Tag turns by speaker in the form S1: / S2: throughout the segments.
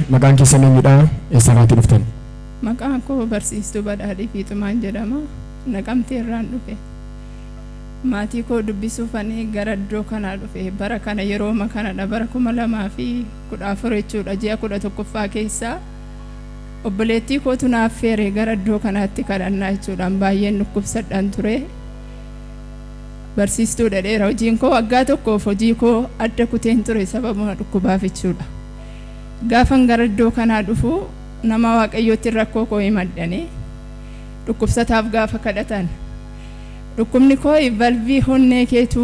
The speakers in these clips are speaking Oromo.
S1: Maqaan keessan eenyudha? Eessarraatii dhuftan?
S2: Maqaan koo Barsiistuu Badhaadhii Fiixumaan jedhama. Naqamtee irraan dhufe. Maatii koo dubbisuufani gara iddoo kanaa dhufe. Bara kana yerooma kanadha. Bara 2014 jechuudha. Ji'a 11ffaa keessa obboleettii kootu na affeere gara iddoo kanaatti kadhannaa jechuudhaan baay'een dhukkubsadhaan ture. Barsiistuu dhadheera hojiin koo waggaa tokkoof hojii koo adda kuteen ture sababuma dhukkubaaf jechuudha. Gaafan gara iddoo kanaa dhufu nama Waaqayyootti rakkoo koo himadhanii dhukkubsataaf gaafa kadhatan dhukkubni koo valvii onnee keetu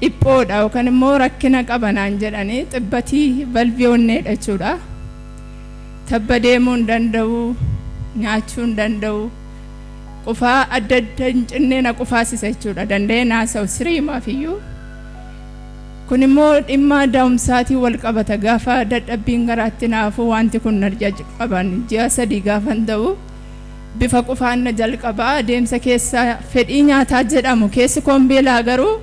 S2: dhiphoodha yookaan immoo rakkina qaba naan jedhanii xibbatii valvii onneedha jechuudha. Tabba deemuu hin danda'u, nyaachuu hin danda'u, qufaa adda adda hin cinnee na qufaasisa jechuudha. Danda'ee naasa'u siriimaaf iyyuu. Kun immoo dhimma da'umsaatiin wal qabata. Gaafa dadhabbiin garaatti naafu wanti kun na jalqaban ji'a 3 gaafan ta'u bifa qufaan na jalqaba. Adeemsa keessa fedhii nyaataa jedhamu keessi koon beelaa garuu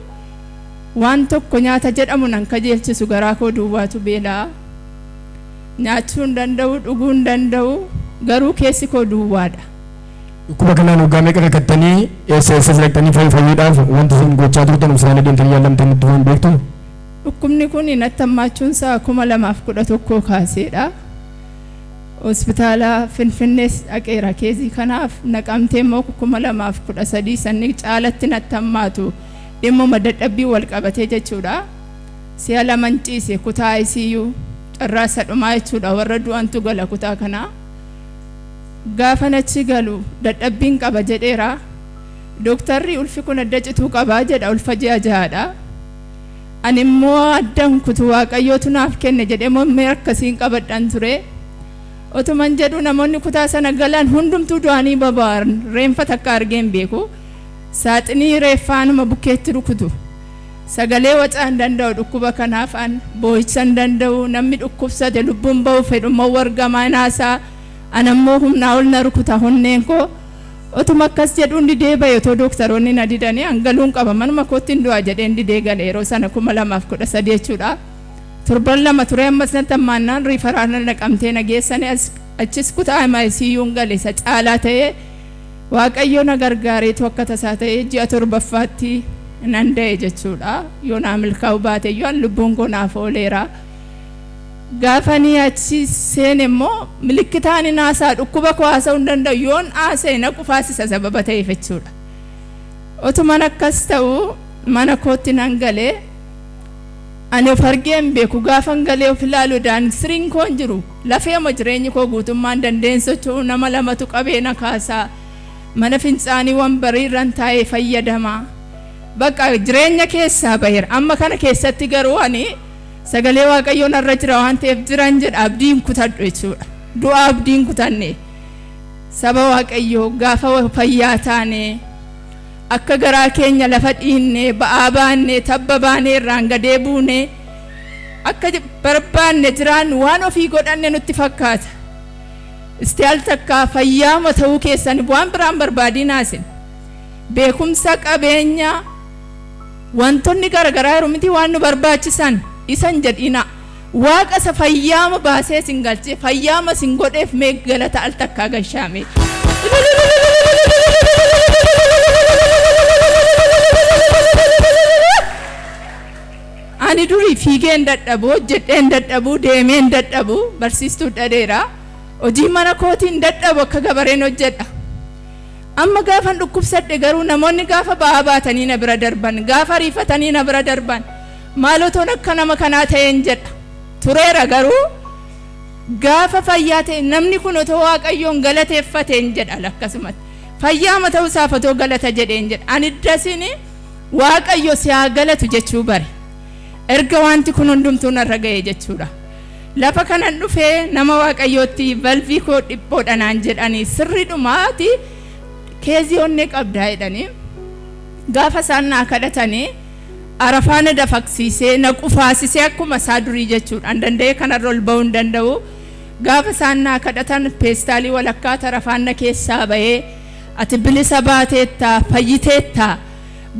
S2: waan tokko nyaata jedhamu nan kajeelchisu garaa koo duwwaatu beelaa. Nyaachuu hin danda'u, dhuguu hin danda'u, garuu keessi koo duwwaadha.
S1: Dhukkuba kanaan waggaa meeqa rakkattanii eessa eessas dhaqxanii fayyuudhaaf wanti isin gochaa turtan hospitaala deemtanii yaalamtanii itti hin beektu?
S2: Dhukkubni kun natti hammaachuun isaa 2011 kaaseedha. Hospitaala Finfinnees dhaqeera keezii kanaaf Naqamtee immoo 2013 sanni caalatti natti hammaatu dhimmuma dadhabbii wal qabatee jechuudha. Si'a laman ciise kutaa ICU carraa isa dhumaa jechuudha warra du'antu gala kutaa kanaa. Gaafan achi galu dadhabbiin qaba jedheera. Dooktarri ulfi kun adda cituu qabaa jedha ulfa ji'a ja'aadha. Ani immoo addan kutu Waaqayyootu naaf kenne jedhee mormee akkasiin qabadhan ture. Otuman jedhu namoonni kutaa sana galan hundumtuu du'anii baba'an reenfa takka argee hin beeku. Saaxinii reeffaanuma bukkeetti rukutu. Sagalee wacaa hin danda'u dhukkuba kanaaf an boo'icha hin danda'u namni dhukkubsate lubbuun ba'u fedhummoo wargamaa hin haasa'a. Ana immoo humnaa ol na rukuta onneen koo. Otuma akkas jedhuun didee ba'e otoo dooktaroonni na didanii an galuun qaba manuma kootti hin du'a jedheen didee gale yeroo sana 2013 jechuudha. Torban lama ture ammas natti hammaannaan riifaraala Naqamtee na geessanii achis kutaa ICU'n gale isa caalaa ta'ee Waaqayyo na gargaareetu akka tasaa ta'ee ji'a torbaffaatti nan da'e jechuudha. Yoo naa milkaa'uu baate iyyuu an lubbuun koo naaf ooleera. Gaafanii achi seene immoo milikkitaan hin haasa'a dhukkuba koo haasa'uu hin danda'u yoon haasa'e na qufaasisa sababa ta'eef jechuudha. Otuman akkas ta'u mana kootti nan galee ani of argee hin beeku gaafan galee of ilaalu daan siriin koo hin jiru lafeema jireenyi koo guutummaan dandeen socho'u nama lamatu qabee na kaasaa mana fincaanii wanbarii irran taa'ee fayyadama. Bakka jireenya keessaa baheera. Amma kana keessatti garuu ani sagalee Waaqayyoo narra jira waan ta'eef jiran jedha abdiin kutadhu jechuudha. Du'a abdiin kutanne saba Waaqayyoo gaafa fayyaa taane akka garaa keenya lafa dhiinne ba'aa baanne tabba baanee irraan gadee buune akka barbaanne jiraannu waan ofii godhanne nutti fakkaata. Isti al takkaa fayyaama ta'uu keessan waan biraan barbaadinaa isin. Beekumsa qabeenya Wantonni garagaraa yeroo miti waan nu barbaachisan isa hin jedhinaa. Waaqa isa fayyaama baasee isin galchee fayyaama isin godheef mee galata al takkaa gashaa mee. Ani durii fiigee hin dadhabu, hojjedhee hin dadhabu, deemee hin dadhabu, barsiistuu dhadheera. Hojii mana kootii hin dadhabu akka gabareen hojjedha. Amma gaafan dhukkubsadhe garuu namoonni gaafa ba'aa baatanii na bira darban, gaafa ariifatanii na bira darban, maal otoon akka nama kanaa ta'een jedha. Tureera garuu gaafa fayyaa ta'e namni kun otoo Waaqayyoon galateeffateen jedha akkasumatti. Fayyaama ta'uu isaaf otoo galata jedheen jedha. Ani iddasiin Waaqayyo si haa galatu jechuu bare. Erga wanti kun hundumtuu narra ga'e jechuudha. Lafa kanan dhufee nama Waaqayyootti valvii koo dhiphoodha naan jedhanii sirriidhumaati keezii onnee qabdaa jedhanii gaafa isaan naa kadhatanii arafaa na dafaqsiisee na qufaasisee akkuma isaa durii jechuudha. An danda'ee kanarra ol ba'uu hin danda'u. Gaafa isaan naa kadhatan peestaalii walakkaa tarafaan na keessaa ba'ee ati bilisa baateetta fayyiteetta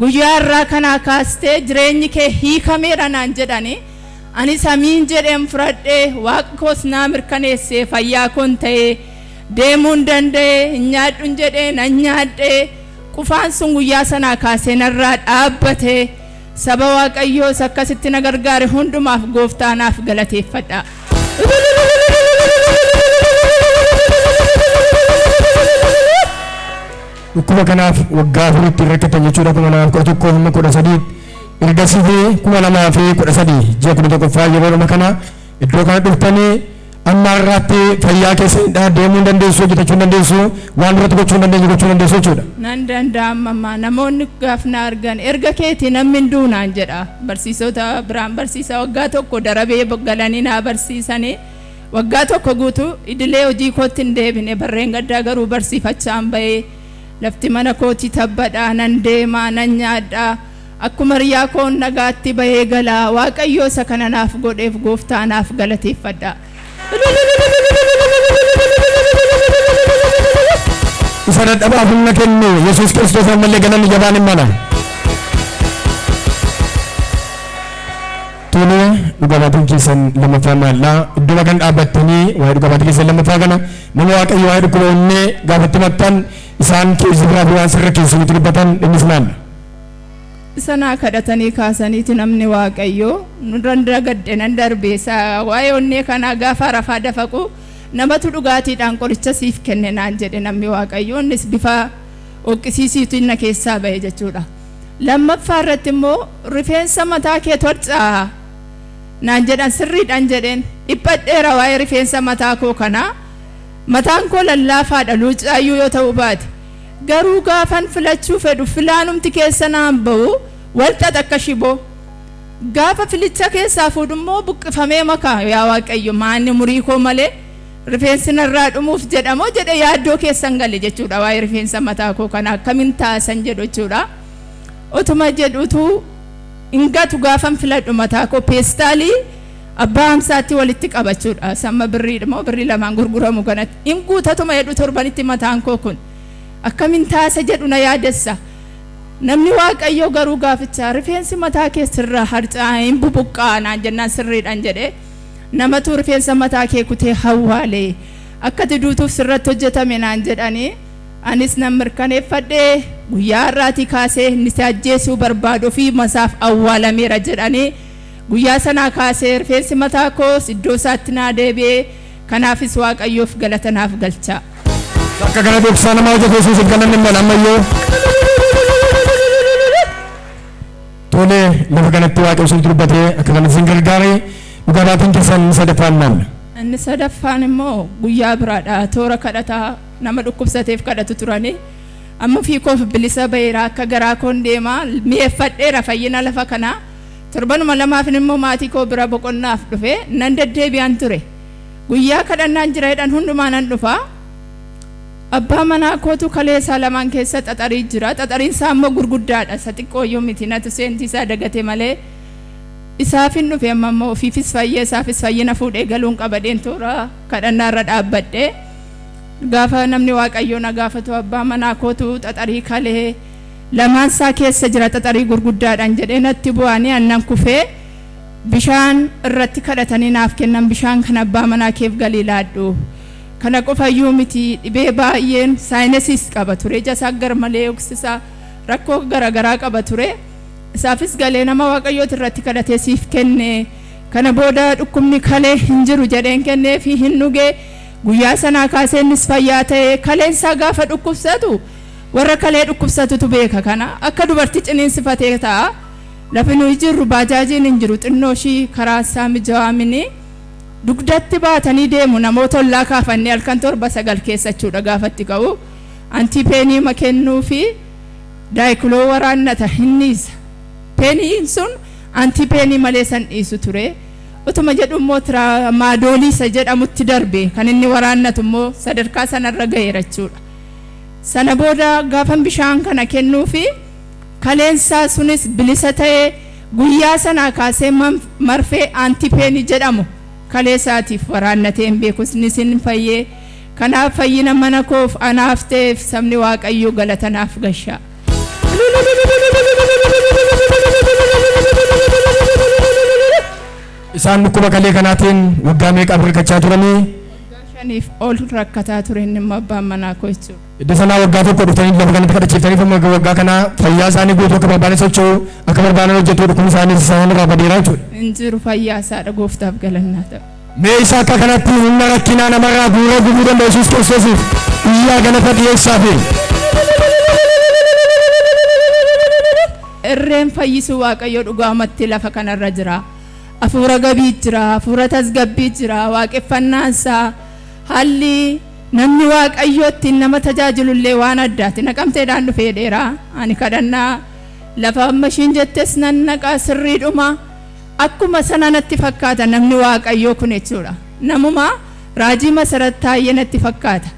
S2: guyyaa irraa kanaa kaastee jireenyi kee hiikameera naan jedhanii. Ani samiin jedheen fudhadhee, waaqa koos naa mirkaneessee, fayyaa koon ta'ee deemuun danda'e. Hin nyaadhuun jedhee nan nyaadhee, qufaan sun guyyaa sanaa kaasee narraa dhaabbate. Saba Waaqayyoos akkasitti na gargaare hundumaaf gooftaa naaf galateeffadha.
S1: Dhukkuba kanaaf waggaa 4tti rakkatan jechuudha, 2011 hamma 13. Ergasii fi 2013 ji'a 11ffaa yeroo dhuma kana iddoo kana dhuftanii, amma har'aatti fayyaa keessa deemuu hin dandeessu, hojjetachuu hin dandeessu, waan duratti gochuu hin dandeenye gochuu dandeessu jechuudha.
S2: Nan danda'amama. Namoonni gaaf na argan, "Erga keetii namni hin duunaan," jedha. Barsiisota biraan barsiisa waggaa tokko darabee galanii naa barsiisanii, waggaa tokko guutuu idilee hojii kootti hin deebine. Barreen gaddaa garuu barsiifachaan bahee, lafti mana kootii tabbadhaa, nan deemaa, nan nyaadhaa, akkuma hiriyaa koon nagaatti bahee galaa. Waaqayyoo isa kana naaf godheef gooftaa naaf galateeffadha.
S1: Isa dadhabaaf humna kennu Yesuus Kiristoos ammallee galanni jabaan hin mala. Tole, dhuga baatiin keessan lammaffaa maallaa? Iddoo kan dhaabbattanii waa'ee dhuga baatii keessan lammaffaa kana nama Waaqayyo waa'ee dhukkuba onnee gaafatti maxxan isaan keessa biraa fi waan sirra keessanitti dubbatan innis maal?
S2: Sanaa kadhatanii kaasaniiti namni Waaqayyoo nurran dagadde nan darbe. Waa'ee onnee kanaa gaafa rafaa dafaqu namatu dhugaatiidhaan qoricha siif kenne naan jedhe namni Waaqayyoo. Innis bifa hoqqisiisiitu na keessaa ba'e jechuudha. Lammaffaa irratti immoo rifeensa mataa kee tolcaa naan jedhan. Sirriidhaan jedheen, dhiphadheera waa'ee rifeensa mataa koo kanaa. Mataan koo lallaafaadha, luucaayyuu yoo ta'u baate garuu gaafan filachuu fedhu filaanumti keessa naan ba'u walxaxa akka shiboo. Gaafa filicha keessaa fuudhummoo buqqifamee makaa. Yaa Waaqayyo, maanni murii koo malee rifeensi narraa dhumuuf jedhamoo jedhe, yaaddoo keessan gale jechuudha. Waa'ee rifeensa mataa koo kana akkamiin taasan jedhu jechuudha. Otuma jedhutu hin gatu. Gaafan filadhu mataa koo peestaalii abbaa hamsaatti walitti qabachuudha. Samma birrii moo birrii lamaan gurguramu kanatti hin guutatuma jedhu. Torbanitti mataan koo kun akkamiin taasa jedhu na yaadessa. Namni Waaqayyoo garuu gaafichaa rifeensi mataa kee sirraa harca'aa hin bubuqqaa naan jennaan, sirriidhaan jedhe. Namatu rifeensa mataa kee kutee hawwaale, akkati duutuuf sirratti hojjetame naan jedhanii, anis nan mirkaneeffadhee, guyyaa har'aatii kaasee inni si ajjeesuu barbaadu ofii masaaf awwaalameera jedhanii, guyyaa sanaa kaasee rifeensi mataa koos iddoo isaatti naa deebi'ee. Kanaafis Waaqayyoof galata naaf galchaa.
S1: Akka kana dhoksaa namaa hojjetu Yesuusiif galanni hin mala ammayyuu. Tole, lafa kanatti Waaqayyo isinitti dubbatee akka kanatti isin gargaare, dhugaa baatiin keessan inni sadaffaan maal?
S2: Inni sadaffaan immoo guyyaa biraadha. Toora kadhataa nama dhukkubsateef kadhatu turani. Amma ofii koof bilisa baheera, akka garaa koon deema, mi'eeffadheera fayyina lafa kanaa. Torbanuma lamaafin immoo maatii koo bira boqonnaaf dhufe, nan deddeebi'an ture. Guyyaa kadhannaan jira jedhan hundumaa nan dhufa. Abbaa manaa kootu kalee isaa lamaan keessa xaxarii jira. Xaxariin isaa immoo gurguddaadha. Isa xiqqooyyuu miti, natu seentii isaa dagate malee. Isaafin dhufe. Amma immoo ofiifis fayyee isaafis fayyina fuudhee galuun qabadheen toora kadhannaa irra dhaabbadhe. Gaafa namni Waaqayyoo na gaafatu, abbaa manaa kootu xaxarii kalee lamaan isaa keessa jira, xaxarii gurguddaadhaan jedhee natti bu'anii, annan kufee, bishaan irratti kadhatanii naaf kennan. Bishaan kana abbaa manaa keef galii laadhu. Kana qofayyuu miti, dhibee baay'een sinusitis qaba ture, ija isaa gar malee hoksisaa, rakkoo garaagaraa qaba ture. Isaafis galee nama Waaqayyooti irratti kadhatee siif kenne, kana booda dhukkubni kalee hin jiru jedheen kennee fi hin dhugee. Guyyaa sanaa kaasee innis fayyaa ta'e. Kaleen isaa gaafa dhukkubsatu, warra kalee dhukkubsatutu beeka kana, akka dubartii ciniinsifatee ta'a. Lafi nuyi jirru baajaajiin hin jiru, xinnoo ishii karaa isaa mijaa'amini dugdatti baatanii deemu, namoota ollaa kaafannee halkan 7, 9 keessa jechuudha. Gaafatti ka'u antipainii ma kennuu fi diclo waraannata hinniisa. Painiin sun antipainii malee san dhiisu ture. Utuma jedhu immoo tramadolii isa jedhamutti darbe, kan inni waraannatu immoo sadarkaa sanarra ga'eera jechuudha. Sana booda gaafan bishaan kana kennuu fi kaleensaa sunis bilisa ta'ee, guyyaa sanaa kaasee marfee antipainii jedhamu kaleessaatiif waraannatee hin beeku, innis hin fayyee. Kanaaf fayyina mana koof anaaf ta'eef sabni Waaqayyoo galata naaf gashaa.
S1: Isa Isaan dhukkuba kalee kanaatiin waggaa meeqaaf rakkachaa turanii?
S2: Waggaa 5 ol rakkataa ture inni immoo abbaan manaa koo jechuudha.
S1: Iddoo sanaa waggaa tokko dhuftanii lafa kanatti kadhachiiftaniif amma waggaa kana fayyaa isaanii guutuu akka barbaadan socho'u, akka barbaadan hojjetu, dhukkubni isaanii isaan irraa badeera jechuudha.
S2: Hin jiru, fayyaa isaadha, gooftaaf galannaa ta'u.
S1: Mee isa akka kanatti humna rakkinaa namarraa guuree gubuu danda'u Yesuus Kiristoosiif iyyaa galata dhiyeessaafi.
S2: Irreen fayyisuu Waaqayyoo dhugaamatti lafa kanarra jira. Hafuura gabii jira, hafuura tasgabbii jira, waaqeffannaan isaa haalli namni Waaqayyoo ittiin nama tajaajilullee waan addaati. Naqamteedhaan dhufee dheeraa ani kadhannaa lafa amma ishiin jettes nan naqaa, sirriidhuma akkuma sana natti fakkaata namni Waaqayyoo kun jechuudha. Namuma raajii Masarat Taayyee natti fakkaata.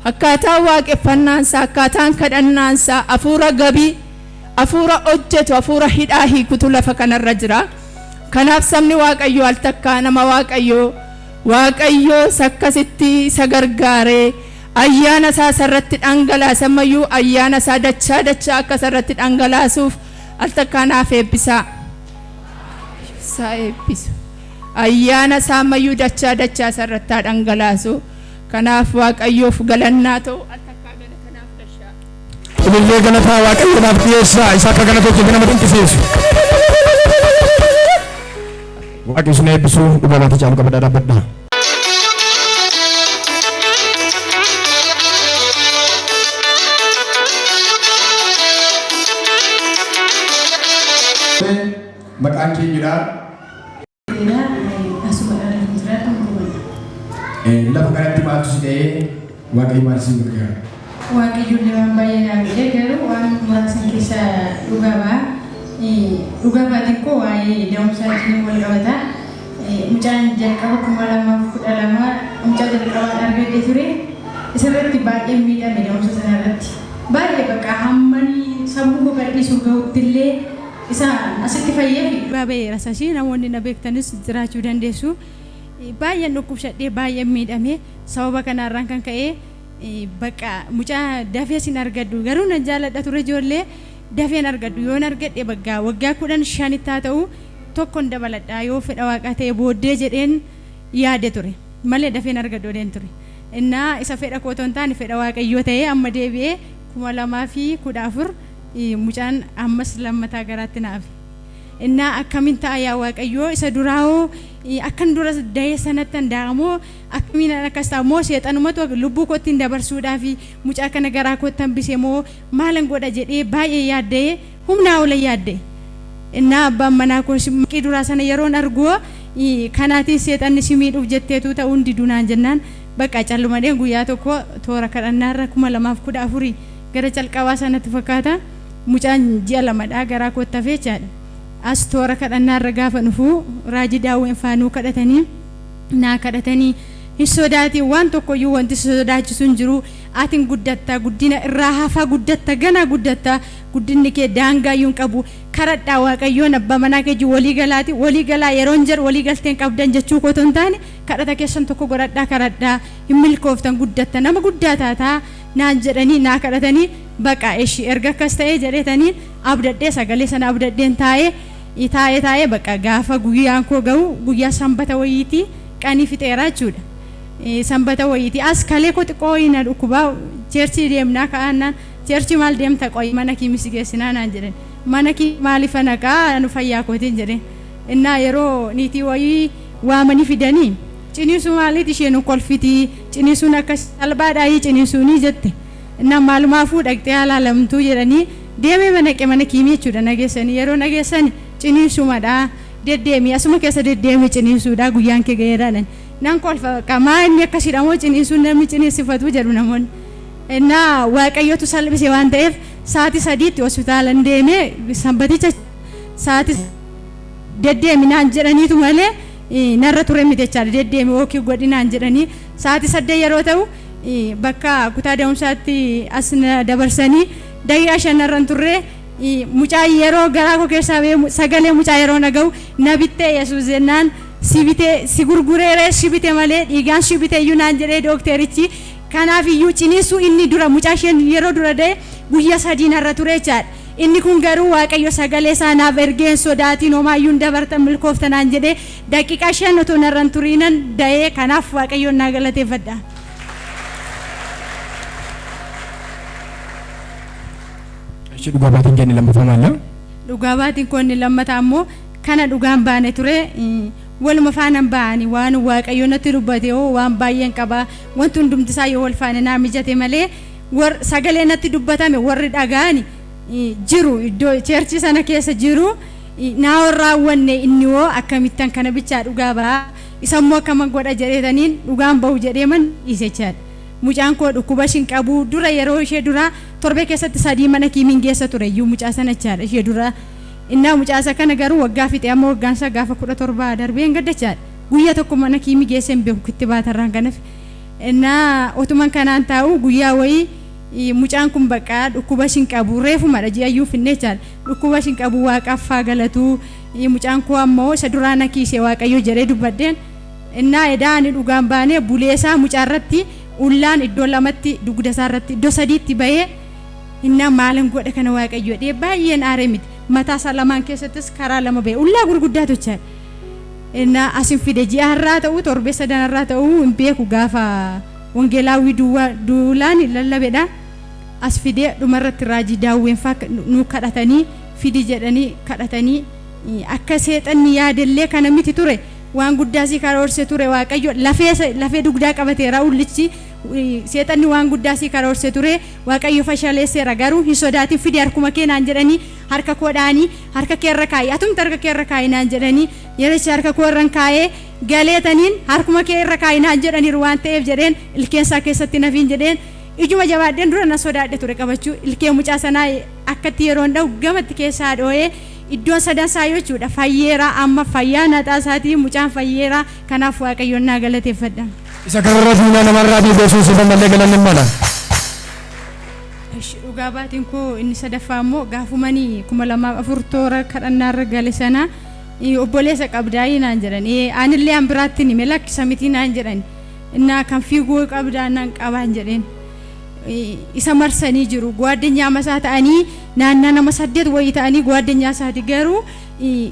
S2: Akkaataan waaqeffannaan isaa, akkaataan kadhannaan isaa, hafuura gabii, hafuura hojjetu, hafuura hidhaa hiikutu lafa kanarra jira. Kanaaf sabni Waaqayyoo al takkaa nama Waaqayyoo, Waaqayyoo akkasitti isa gargaaree ayyaana isaa isarratti dhangalaase, ammayyuu ayyaana isaa dachaa dachaa akka isarratti dhangalaasuuf al takkaa naaf eebbisaa. Isaa eebbisu. Ayyaana isaa ammayyuu dachaa dachaa isarratti haa dhangalaasu. Kanaaf Waaqayyoof galannaa ta'u, al takkaa galata naaf gashaa.
S1: Ilillee galataa Waaqayyoodhaaf dhiyeessaa, isa akka kanatti hojjete nama dinqisiisu. Waaqni isin eebbisuu, dhugaa baatee caalu qabadhaa dhaabbadhaa.
S3: Maqaan keenyudha.
S4: Asuma dhaan jiraatan kuban.
S3: Lafa kanatti maaltu si dha'ee, Waaqayyo maal si gargaara?
S4: Waaqayyoon waan baay'ee naa godhe, garuu waan muraasa keessa dhugaa ba'a. Dhugaa baatiin koo waa'ee da'umsaa wajjin wal qabata. Mucaan jalqaba 2012 mucaa jalqabaan argadhe ture. Isarratti baay'ee miidhame da'umsa sanarratti. Baay'ee bakka hammanii sammuu koo gadhiisuu gahutti illee isa asitti fayyeef. Dhugaa ba'eera sasii namoonni na beektanis jiraachuu dandeessu. Baay'een dhukkubsadhee baay'een miidhame, sababa kanaarraan kan ka'e bakka mucaa dafee sin argadhu, garuu nan jaalladha ture ijoollee, dafeen argadhu, yoon argadhe bakka waggaa 15tti haa ta'u tokkon dabaladha yoo fedha Waaqaa ta'e booddee jedheen yaade ture malee dafeen argadhu jedheen ture. Innaa isa fedha koo otoo hin taane fedha Waaqayyoo ta'ee amma deebi'ee 2014 mucaan ammas lammataa garaatti na hafe. Innaa akkamiin ta'a yaa Waaqayyoo, isa duraawoo akkan dura da'ee sanatti da'amoo, akkamiin akkas ta'a moo, seexanumatu lubbuu kootti dabarsuudhaaf mucaa kana garaa kootti hambise moo, maalan godha jedhee baay'ee yaadda'ee, humnaa ola yaadda'e. Innaa abbaan manaa koo maqii duraa sana yeroon argu kanaatiin seexanni si miidhuuf jetteetu ta'uu hin didu naan jennaan, bakka callumadheen guyyaa tokko toora kadhannaarra 2014 gara calqabaa sanatti fakkaata, mucaan ji'a 2dha garaa kootti hafee jechaadha. As toora kadhannaarra gaafa dhufu raajii Daawween faanuu kadhatanii naa kadhatanii, hin sodaatiin, waan tokkoyyuu wanti si sodaachisu hin jiru, atin guddatta, guddina irraa hafaa guddatta, ganaa guddatta, guddinni kee daangaayyuu hin qabu, kadhadhaa Waaqayyoon, abbaa manaa kee walii galaati. Walii galaa yeroon jedhu walii galteen qabdan jechuu koo otoo hin taane, kadhata keessan tokko godhadhaa kadhadhaa, hin milkooftan, guddatta, nama guddaa taataa naan jedhanii naa kadhatanii, baqa eshi erga akkas ta'ee jedheetanii abdadhee, sagalee sana abdadheen taa'ee taa'ee taa'ee, baqa gaafa guyyaan koo ga'u guyyaa sanbata wayiitii qanii fixeeraa jechuudha. Sanbata wayiitii as kalee koo xiqqoo wayii na dhukkubaa, church deemnaa ka'aannaan, church maal deemta, qoyi mana kiimisi geessinaa naan jedhan. Mana kii maaliif naqaa, anu fayyaa kootiin jedheen. Innaa yeroo niitii wayii waamanii fidanii, ciniinsuu maaliiti isheen kolfitii, ciniinsuun akkas salphaadhaayii ciniinsuunii jette. Innaa maalumaafuu dhaqxee alaalamtuu jedhanii deemee manaqe mana kiimii jechuudha. Nageessanii yeroo nageessani, ciniinsumadha, deddeemi asuma keessa deddeemi, ciniinsuudha, guyyaan kee ga'eeraadhaan. Nan kolfa, bakka maa inni akkasidha moo ciniinsuun namni ciniinsifatu jedhu namoonni. Innaa Waaqayyotu salphise waan ta'eef sa'aatii 3tti hospitaalan deemee, sanbaticha sa'aatii deddeeminaan jedhaniitu malee narra ture miti jechaadha. Deddeemi ookii godhinaan jedhanii sa'aatii 8 yeroo ta'u bakka kutaa da'umsaatti as na dabarsanii, daqiiqaa 5 narra hin turre, mucaa yeroo garaa koo keessaa ba'ee sagalee mucaa yeroo naga'u, na bittee Yesuus jennaan, si bitee si gurgureeree, si bite malee dhiigaan si bite iyyuu naan jedhee dookterichi. Kanaaf iyyuu ciniinsuu inni dura mucaa isheen yeroo dura da'e guyyaa 3 narra ture jechaadha. Inni kun garuu Waaqayyo sagalee isaa naaf ergeen sodaatiin homaayyuu hin dabartan milkooftanaan jedhee daqiiqaa 5 otoo narra hin turiinan da'ee kanaaf Waaqayyoon naa galateeffadha.
S1: Ishee dhugaa baatiin kee inni lammaffaa maal?
S4: Dhugaa baatiin koo inni lammataa immoo kana dhugaan baane ture. Waluma faanan ba'ani waan Waaqayyo natti dubbate hoo waan baay'een qaba. Wanti hundumti isaa yoo wal faana naa mijate malee war sagalee natti dubbatame warri dhaga'ani jiru iddoo cheerchii sana keessa jiru naa hoo raawwanne inni hoo akkamittan kana bichaa dhugaa ba'a isa immoo akkaman godha jedheetaniin dhugaan ba'u jedheeman dhiise jechaadha. Mucaan koo dhukkuba ishin qabu dura yeroo ishee dura torbee keessatti 3 mana kiimiin geessa ture iyyuu mucaa sana jechaadha ishee dura. Innaa mucaa isa kana garuu waggaa fixe amma waggaan isaa gaafa 17 darbee hin gadda jechaadha. Guyyaa tokko mana kiimii geessee hin beeku kittibaatarraan kan hafe. Innaa otuman kanaan taa'u guyyaa wayii mucaan kun bakka dhukkuba ishin qabu reefumadha ji'ayyuu finne jechaadha. Dhukkuba ishin qabu waaqaaf haa galatu mucaan koo ammoo isa duraa na kiise waaqayyo jedhee dubbadheen. Innaa edaa ani dhugaan baanee bulee isaa mucaa irratti ullaan iddoo lamatti dugda isaa irratti iddoo sadiitti bahee innaa maalan godha kana waaqayyo jedhee baay'een aaree miti. Mataa isaa lamaan keessattis karaa lama bahee ullaa gurguddaa tochaa. Innaa asin fide ji'a har'aa ta'uu torbee sadan har'aa ta'uu hin beeku gaafa wangeelaawwii duulaan lallabedha. As fidee dhumarratti raajii daawween faa nu kadhatanii fidi jedhanii kadhatanii akka seexanni yaadellee kana miti ture. Waan guddaa sii karoorse ture Waaqayyo lafee dugdaa qabateera ullichi seexanni waan guddaa sii karoorse ture Waaqayyo fashaleesseera garuu hin sodaatin fidi harkuma kee naan jedhanii harka koo dhaanii harka kee irra kaa'i atumti harka kee irra kaa'i naan jedhanii yericha harka koo irra kaa'ee galeetaniin harkuma kee irra kaa'i naan jedhaniiru waan ta'eef jedheen ilkeen isaa keessatti nafiin jedheen ijuma jabaadheen dura na sodaadhe ture qabachuu ilkee mucaa sanaa akkatti yeroon dha'u gamatti keessaa dhoo'ee iddoon sadan isaa jechuudha fayyeera amma fayyaa naxaa isaatii mucaan fayyeera kanaaf Waaqayyoon naa galateeffadha.
S1: Isa kanarra fiinaa namarraa fi Yesuus ifa malee galanni mala.
S4: Dhugaa baatiin koo inni sadaffaa immoo gaafumanii 2004 toora kadhannaarra gale sana obboleessa qabdaayii naan jedhan anillee an biraatti hime lakkisa miti naan jedhan innaa kan fiiguu qabdaa naan qabaan jedheen. Isa marsanii jiru gwaaddanyaa masaa ta'anii naannaa nama 8 wayii ta'anii gwaaddanyaa isaati garuu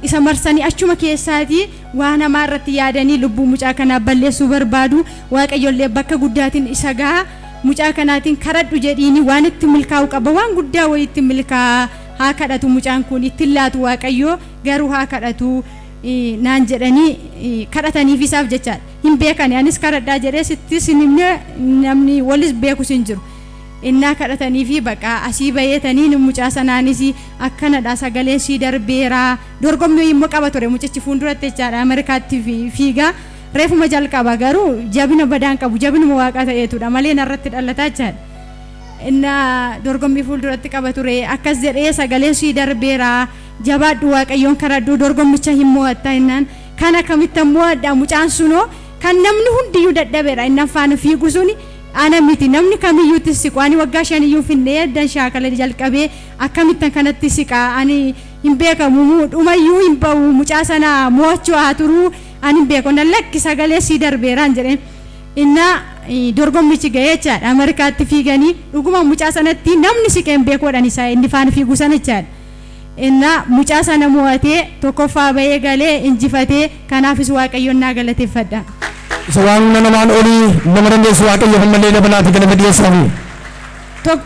S4: isa marsanii achuma keessaati waan hamaa irratti yaadanii lubbuu mucaa kanaa balleessuu barbaadu Waaqayyollee bakka guddaatiin isa ga'a mucaa kanaatiin kadhadhu jedhiini waan itti milkaa'u qaba waan guddaa wayii itti milkaa'a haa kadhatu mucaan kun ittiin laatu Waaqayyo garuu haa kadhatu naan jedhanii kadhataniif isaaf jechaadha hin beekani anis kadhadhaa jedhee sittis hin himne namni walis beekus hin jiru. Innaa kadhatanii fi baqa asii bayeetanii mucaa sanaanis akkanadha sagaleen sii darbeera dorgommii immoo qaba ture mucichi fuulduratti jechaadha Ameerikaatti fiigaa reefuma jalqaba garuu jabina badaan qabu jabinuma waaqaa ta'eetudha malee narratti dhalataa jechaadha. Innaa dorgommii fuulduratti qaba ture akkas jedhee sagaleen sii darbeera jabaadhu Waaqayyoon kadhadhu dorgommicha hin mo'atta innaan kan akkamitti mo'adha mucaan sunoo kan namni hundiyyuu dadhabeedha innaan faana fiigu suni ana miti namni kamiyyuutti siqu ani waggaa 5 iyyuu finnee eddan shaakala jalqabee akkamittan kanatti siqa ani hin beekamu dhumayyuu hin ba'u mucaa sana mo'achuu haa turuu ani hin beeku nan lakki sagalee sii darbeeraan jedheen innaa dorgommichi ga'ee jechaadha Ameerikaatti fiiganii dhuguma mucaa sanatti namni siqee hin beekuudhaan isaa inni faana fiigu sana jechaadha. Innaa mucaa sana mo'atee tokkoffaa bahee galee injifatee kanaafis Waaqayyoon naa galateeffadha.
S1: Isa waan humna namaan olii nama dandeessu Waaqayyo ammallee dabalaati galata dhiyeessaafi.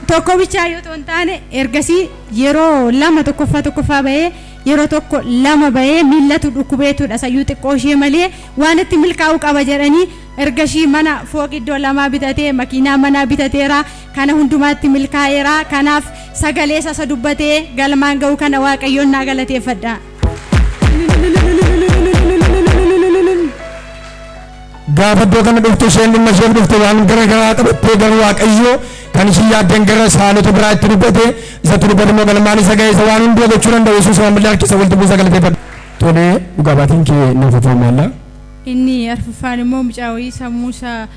S4: Tokko bichaa yoo ta'u hin taane ergasii yeroo 2 tokkoffaa bahee yeroo tokko 2 bahee miillatu dhukkubeetudha sayyuu xiqqoo ishee malee waan itti milkaa'uu qaba jedhanii ergashii mana fooqi iddoo 2 bitatee makiinaa manaa bitateera kana hundumaatti milkaa'eera kanaaf sagalee isa dubbatee galmaan ga'u kana Waaqayyoon naa galateeffadha.
S1: Gaafa iddoo kana dhuftu isheen dhimma isheef dhufte waan gara garaa qabattee garuu Waaqayyo kan isheen yaaddeen gara saalota biraa itti dubbate isatti dubbate immoo galmaan isa ga'e isa waan hundumaa gochuu danda'u Yesuus waan billee harkisa walitti buusa galateeffadha. Tolee dhugaa baatiin kee naaf afaan maalla.
S4: Inni arfaffaan immoo mucaa wayii sammuu isaa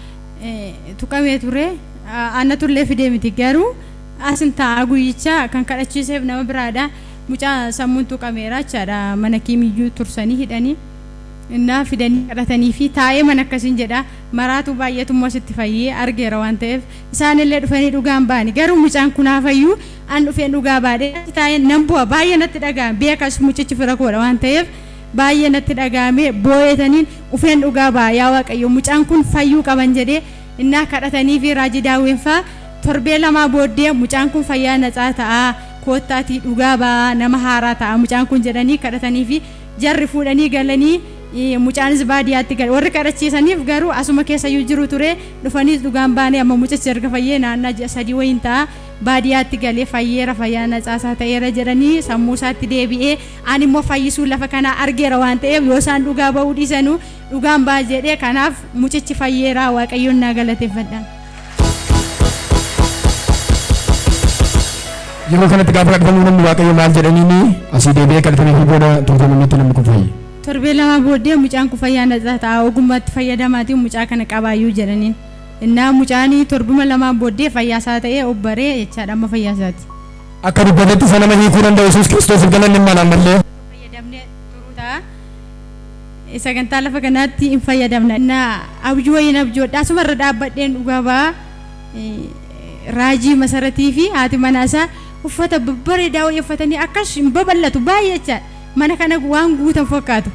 S4: tuqamee ture annatullee fidee miti garuu asin taa'a guyyicha kan kadhachiiseef nama biraadha mucaa sammuun tuqameera jechaadha mana kiimiyyuu tursanii hidhanii. Innaa fidanii kadhatanii fi taa'ee mana akkasiin jedha maraatu baay'atummoo sitti fayyee argeera waan ta'eef isaanillee dhufanii dhugaan ba'ani garuu mucaan kun haa fayyuu an dhufeen dhugaa baadhee taa'ee nan bu'a baay'ee natti dhaga'ame beekas mucichi fira koodha waan ta'eef baay'ee natti dhaga'ame boo'eetaniin dhufeen dhugaa ba'a yaa Waaqayyo mucaan kun fayyuu qaban jedhee innaa kadhatanii fi raajii daawween faa torbee lamaa booddee mucaan kun fayyaa natsaa ta'a koottaatii dhugaa ba'a nama haaraa ta'a mucaan kun jedhanii kadhatanii fi jarri fuudhanii galanii mucaanis baadiyyaatti gale warri kadhachiisaniif garuu asuma keessa iyyuu jiru ture dhufaniis dhugaan baanee amma mucichi erga fayyee naannaa ji'a 3 wayiin ta'a baadiyyaatti galee fayyeera fayyaa natsaasaa ta'eera jedhanii sammuu isaatti deebi'ee ani immoo fayyisuu lafa kanaa argeera waan ta'eef yoo isaan dhugaa ba'uu dhiisanu dhugaan ba'a jedhee kanaaf mucichi fayyeera Waaqayyoon naa galateeffadha.
S1: Yeroo kanatti gaafa kadhatamu namni Waaqayyo maal jedhaniini asii deebi'ee kadhatamee fi booda torbee namni kun fayye.
S4: Torbee lama booddee mucaan kun fayyaa natsaa ta'a ogummaatti fayyadamaatiin mucaa kana qabaayyuu jedhaniin. Innaa mucaan torbuma lamaan booddee fayyaa isaa ta'ee obbaree jechaadha amma fayyaa isaati.
S1: Akka dubbatetti isa nama hiikuu danda'u Yesuus Kiristoos galanni maal ammallee.
S4: Fayyadamnee turuu ta'a. Sagantaa lafa kanaatti hin fayyadamna. Innaa abjuu wayiin abjoodha asumarra dhaabbadheen dhugaa ba'a. Raajii masaratii fi haati manaasaa uffata babbareedaa wayii uffatanii akkas hin babal'atu baay'ee jechaadha. Mana kana waan guutan fakkaatu.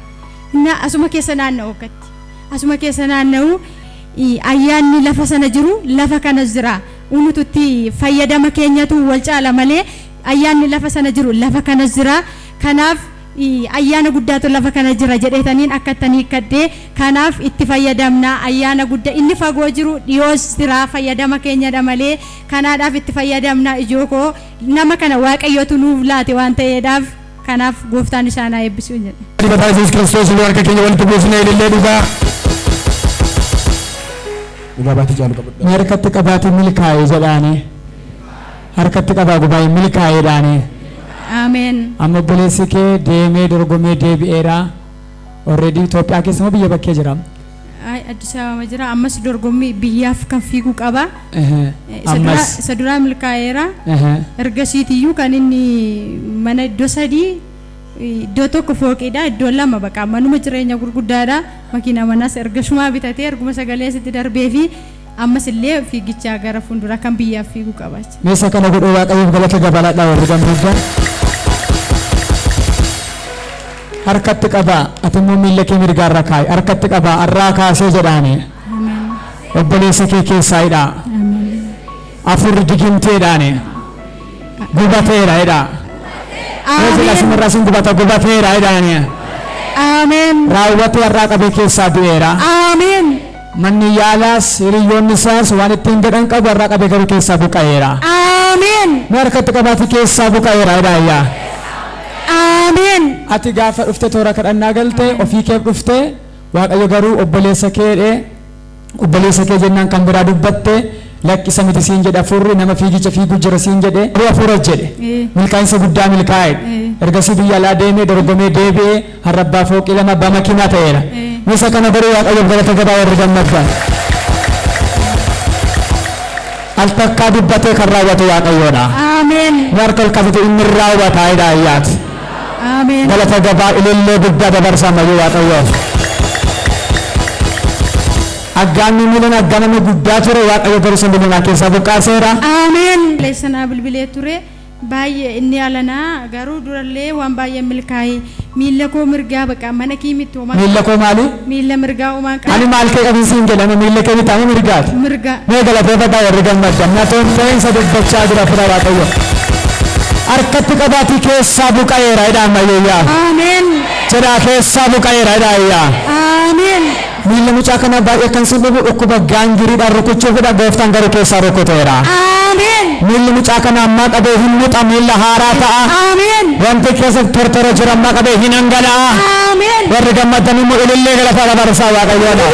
S4: Innaa asuma keessa naanna'u akkatti. Asuma keessa naanna'u ayyaanni lafa sana jiru lafa kana jira. Unututti fayyadama keenyatu wal caala malee ayyaanni lafa sana jiru lafa kana jira. Kanaaf ayyaana guddaatu lafa kana jira jedheetaniin akkattanii kaddee kanaaf itti fayyadamna ayyaana guddaa inni fagoo jiru dhiyoos jira fayyadama keenyadha malee kanaadhaaf itti fayyadamna ijoo koo nama kana Waaqayyotu nuuf laate waan ta'eedhaaf kanaaf gooftaan isaan haa eebbisu jedhe.
S1: Dibataa Yesuus Kiristoos nu harka keenya walitti buusnee ilillee dhugaa. Dhugaa baatii caalu qabadha.
S5: Mee harkatti qabaatee milkaa'ee jedhaanii. Harkatti qabaa gubaa'ee milkaa'eedhaanii.
S4: Ameen.
S5: Amma obboleessi kee deemee dorgomee deebi'eera. Already Itoophiyaa keessa moo biyya bakkee jira?
S4: Addis Ababa jira ammas dorgommii biyyaaf kan fiigu qaba.
S5: Ammas.
S4: Isa duraa milkaa'eera. Ergasiitiyyuu kan inni mana iddoo 3 iddoo tokko fooqiidha iddoo 2 baqa manuma jireenya gurguddaadha makiina manaas ergashumaa bitatee erguma sagalee asitti darbee fi ammas illee fiigichaa gara fuuldura kan biyyaaf fiigu qaba.
S5: Meeshaa kana godhuu Waaqayyoof galata dabalaadha warri gammaddan. Harkatti qabaa ati immoo miilla kee mirgaarra kaa'i harkatti qabaa har'aa kaasee jedhaani. Obboleessa kee keessaa hidhaa. Afurri digimteedhaani. Gubateera hidhaa. Meeshaa simirraa sin gubata gubateera hidhaani.
S4: Ameen.
S5: Raawwatee har'aa qabee keessaa du'eera.
S4: Ameen.
S5: Manni yaalaas hiriyoonni isaas waan ittiin jedhan qabu har'aa qabee garuu keessaa buqqa'eera.
S4: Ameen.
S5: Mee harkatti qabaati keessaa buqqa'eera hidhaa.
S4: Ameen.
S5: Ati gaafa dhufte toora kadhannaa galte ofii keef dhufte Waaqayyo garuu obboleessa kee obboleessa kee jennaan kan biraa dubbatte lakkisa miti siin jedhe afurri nama fiigicha fiiguu jira siin jedhe afuura jedhe milkaa'insa guddaa milkaa'e ergasii biyya alaa deemee dorgomee deebi'ee har'a abbaa fooqii 2 abbaa makiinaa ta'eera. Meeshaa kana garuu Waaqayyoof galata gabaa warri gammaddan. Al takkaa dubbatee kan raawwatu Waaqayyoodha.
S4: Ameen.
S5: Harka ol kaasatu inni raawwataa hidhaa ayyaati.
S4: Ameen.
S5: Galata gabaa ilillee guddaa dabarsaa mayyuu Waaqayyoof. Aggaamni miilan aggaamame guddaa ture Waaqayyo garuu sana miilanaa keessaa buqqaaseera.
S4: Ameen. Leessanaa bilbilee ture baay'ee inni alanaa garuu durallee waan baay'ee milkaa'e miilla koo mirgaa baqa mana kiimitti homaa.
S5: Miilla koo maali?
S4: Miilla mirgaa homaa qaba.
S5: Ani maal kee qabin siin jedhame miilla kee bitaa moo mirgaati?
S4: Mirgaa.
S5: Mee galateeffadhaa warri gammaddan. Na tonta'insa dubbachaa jira fira Waaqayyo. Harkatti qabaatii keessaa buqqa'eera hidhaa ammayyaa.
S4: Ameen.
S5: Jedhaa keessaa buqqa'eera hidhaa ayyaa.
S4: Ameen.
S5: Miilla mucaa kana baay'ee kan siin dhufu dhukkuba gaangiriidhaan rukuchuufidha gooftaan garuu keessaa rukuteera.
S4: Ameen.
S5: Miilli mucaa kana ammaa qabee hin muxa miilla haaraa ta'a.
S4: Ameen.
S5: Wanti keessa tortora jira ammaa qabee hin dhangala'a.
S4: Ameen.
S5: Warri gammaddan immoo ilillee galataa dabarsaa Waaqayyoodha.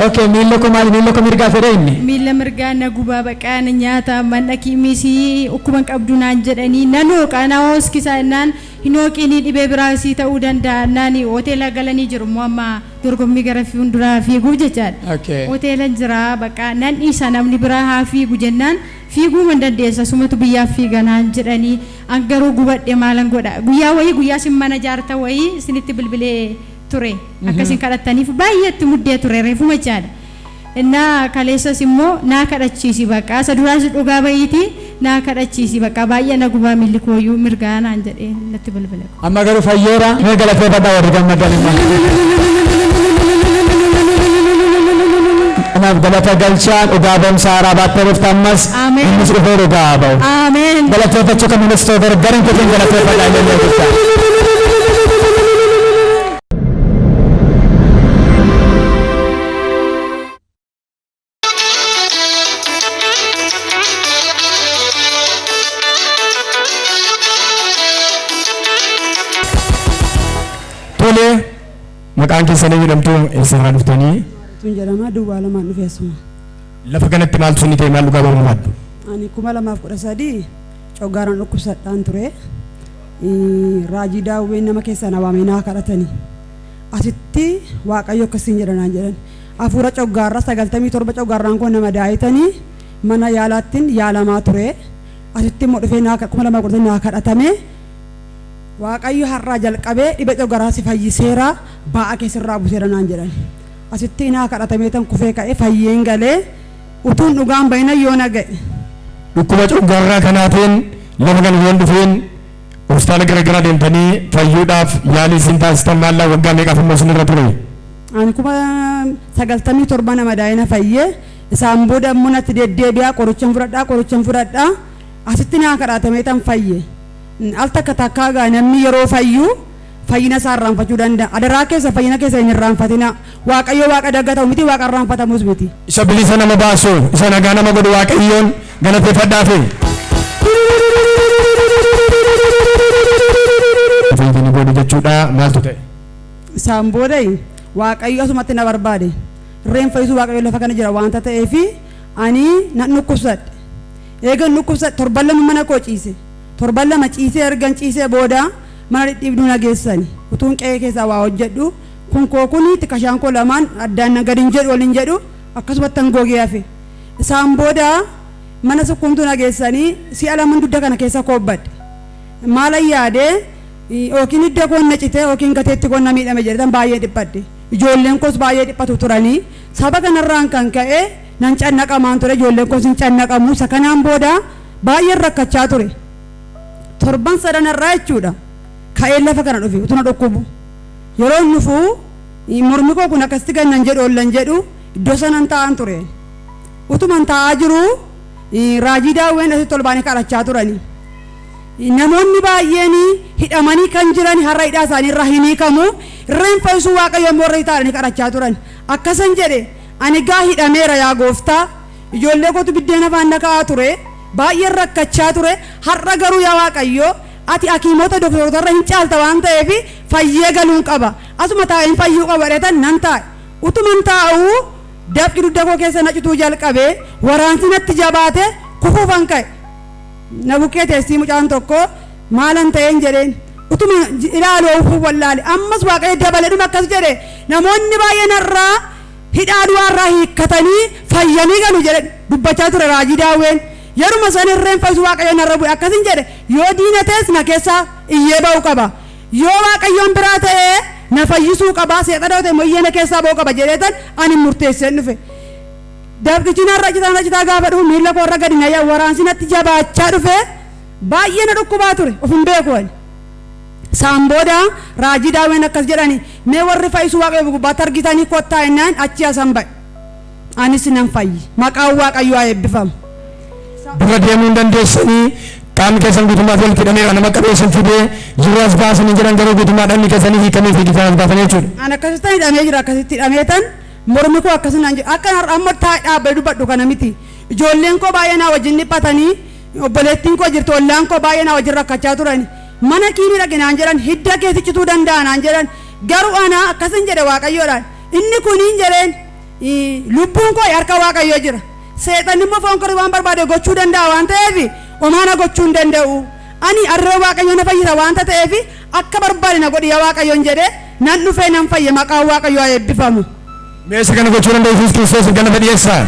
S5: Okay, miilla koo maali? Miilla koo mirgaa fedhe inni?
S4: Miilla mirgaa na gubaa baqaa na nyaata mana kiimisii dhukkuban qabdu naan jedhanii nan hooqa na hooskisaa naan hin hooqinii dhibee biraasii ta'uu danda'a naan hoteela galanii jiru immoo amma dorgommii gara fuulduraa fiiguuf jechaadha.
S5: Okay.
S4: Hoteela jira baqa nan dhiisa namni biraa haa fiigu jennaan fiiguu man dandeessa sumatu biyyaaf fiiga naan jedhanii an garuu gubadhe maalan godha guyyaa wayii guyyaa sin mana jaarta wayii isinitti bilbilee ture akkasin kadhattaniif baay'eetti muddee ture reefuma jechaadha. Innaa kaleessas immoo naa kadhachiisi baqa isa duraas dhugaa bahiiti naa kadhachiisi baqa baay'ee na gubaa miilli kooyyuu mirgaa naan jedhee natti bilbile.
S5: Amma garuu fayyeera. Mee galateeffadhaa warri gammadan immoo. Kanaaf galata galchaa dhugaa ba'umsa haaraa baattee dhufte ammas
S4: Ameen.
S5: innis dhufee dhugaa haa ba'u.
S4: Ameen.
S5: Galateeffachuu kan ministoota gareen keetiin galateeffadhaa illee guddaa.
S1: Tole, maqaan keessanii jedhamtu eessarraa dhuftanii?
S6: Tun jedhama duwwaa lamaan dhufe asuma.
S1: Lafa kanatti maaltu isin ta'e maal dhugaa barbaaddu?
S6: Ani 2013 coggaaraan dhukkubsadhaan ture. Raajii daawween nama keessaa na waamee naa kadhatanii. Asitti Waaqayyo akkasiin jedha naan jedhan. Hafuura coggaarraa 97 coggaarraan kun nama daayitanii mana yaalaattiin yaalamaa ture. Asitti immoo dhufee naa 2013 naa kadhatame. Waaqayyo har'aa jalqabee dhibee coggaarraa si fayyiseera ba'aa keessarraa buuseera naan jedhan. Asitti naa kadhatamee tan kufee ka'ee fayyeen galee utuun dhugaan bahina yoo na ga'e.
S1: Dhukkuba coggaarraa kanaatiin lafa kana yoon dhufeen hospitaala gara garaa deemtanii fayyuudhaaf yaalii isin taasistan maallaa waggaa meeqaaf immoo isin irra ture?
S6: Ani 97,000 nama daa'ina fayyee isaan booda immoo natti deddeebi'aa qorichan fudhadhaa asitti naa kadhatamee tan fayye. Al takka takkaa gaa namni yeroo fayyu fayyina isaa irraanfachuu danda'a. Adaraa keessa fayyina keessa hin irraanfatina. Waaqayyo waaqa daggatamu miti waaqa irraanfatamus miti.
S1: Isa bilisa nama baasu isa nagaa nama godhu Waaqayyoon galateeffadhaafi. Fayyitanii booda jechuudha maaltu ta'e?
S6: Isaan booda Waaqayyo asumatti na barbaade. Irreen fayyisuu Waaqayyo lafa kana jira waanta ta'eefi ani nan dhukkubsadhe. Eegan dhukkubsadhe torban lama mana koo ciise. Torban lama ciisee ergan ciisee booda mana dhidhiibduu na geessani. Utuun qe'ee keessaa waa hojjedhu kun koo kuni xiqqashaan koo lamaan addaan na gadi hin jedhu waliin jedhu akkasumatti tan gogee hafe. Isaan booda mana sukkuumtuu na geessanii si'a lama dugda kana keessa koobbadhe. Maalan yaadee yookiin hidda koon na cite yookiin gateetti koon na miidhame jedhetan baay'ee dhiphadhe. Ijoolleen koos baay'ee dhiphatu turanii saba kanarraan kan ka'e nan cannaqamaan ture ijoolleen koos hin cannaqamu isa kanaan booda baay'een rakkachaa ture. Torban sadanarraa jechuudha ka'een lafa kana dhufe utuna dhukkubu. Yeroo inni dhufu mormi koo kun akkasitti gad nan jedhu ol nan jedhu iddoo sanan taa'an ture. Utuman taa'aa jiru raajii daawween asitti ol baanii kadhachaa turani. Namoonni baay'een hidhamanii kan jiran har'a hidhaa isaanii irraa hin hiikamu. Irreen fayyisuu Waaqayyo immoo irra taa'anii kadhachaa turan. Akkasan jedhe ani gaa hidhameera yaa gooftaa. Ijoollee kootu biddeena afaan na kaa'aa ture. Baay'een rakkachaa ture. Har'a garuu yaa Waaqayyo ati hakiimota doktoroota hin caalta waan ta'eef fayyee galuun qaba. Asuma taa'een fayyuu qaba jedhetan nan taa'e. Utuman taa'uu dafqi dugda koo keessa na cituu jalqabee waraansi natti jabaate kufuufan ka'e. Na bukkee teessii mucaan tokko maalan ta'een jedheen utuma ilaalu ofuu wallaale ammas Waaqayyo dabalee akkas jedhe namoonni baay'een har'aa hidhaa du'aarraa hiikkatanii fayyanii galu jedhe dubbachaa ture raajii daawween. Yeruma san irreen fayyisuu Waaqayyo narra bu'e akkasin jedhe yoo diina ta'es na keessaa iyyee ba'uu qaba yoo Waaqayyoon biraa ta'ee na fayyisuu qaba seexana ta'e immoo iyyee na keessaa ba'uu qaba jedheetan ani murteesseen dhufe. Dafqichi narra citaa citaa gaafa dhufu miilla koo irra gadi na yaa waraansi natti jabaachaa dhufe baay'ee na dhukkubaa ture of hin beeku ani. Isaan booda raajii daawween akkas jedhani mee warri fayyisuu Waaqayyo gubbaatti argitanii kottaa jennaan achi asan ba'e. Anis nan fayyi maqaan Waaqayyoo haa eebbifamu.
S1: Dura deemuu hin dandeessanii qaamni keessan guutummaa walitti hidhameera nama qabeessan fidee yeroo as baasanii jiran garuu guutummaa dhagni keessanii hiikamee fiigichaan as baasanii jechuudha.
S6: Ani akkasitti hidhamee jira akkasitti hidhameetan mormi koo akkas naan jedhu akka har'a amma taa'ee dhaabbee dubbadhu kana miti. Ijoolleen koo baay'ee naa wajjin dhiphatanii obboleettiin koo jirtu ollaan koo baay'ee naa wajjin rakkachaa turani. Mana kiimii dhaqi naan jedhan hidda keessa cituu danda'a naan jedhan garuu ana akkasin jedhe Waaqayyoodhaan inni kuniin jedheen Lubbuun koo harka Waaqayyoo jira. Seexanni immoo foon koo waan barbaade gochuu danda'a waan ta'eef homaa na gochuu hin danda'u. Ani harree Waaqayyo na fayyisa waanta ta'eef akka barbaade na godhi yaa Waaqayyoon jedhee nan dhufee nan fayye. Maqaan Waaqayyoo haa eebbifamu.
S1: Meeshaa kana gochuu danda'u Yesuus Kiristoos galata dhiyeessaa.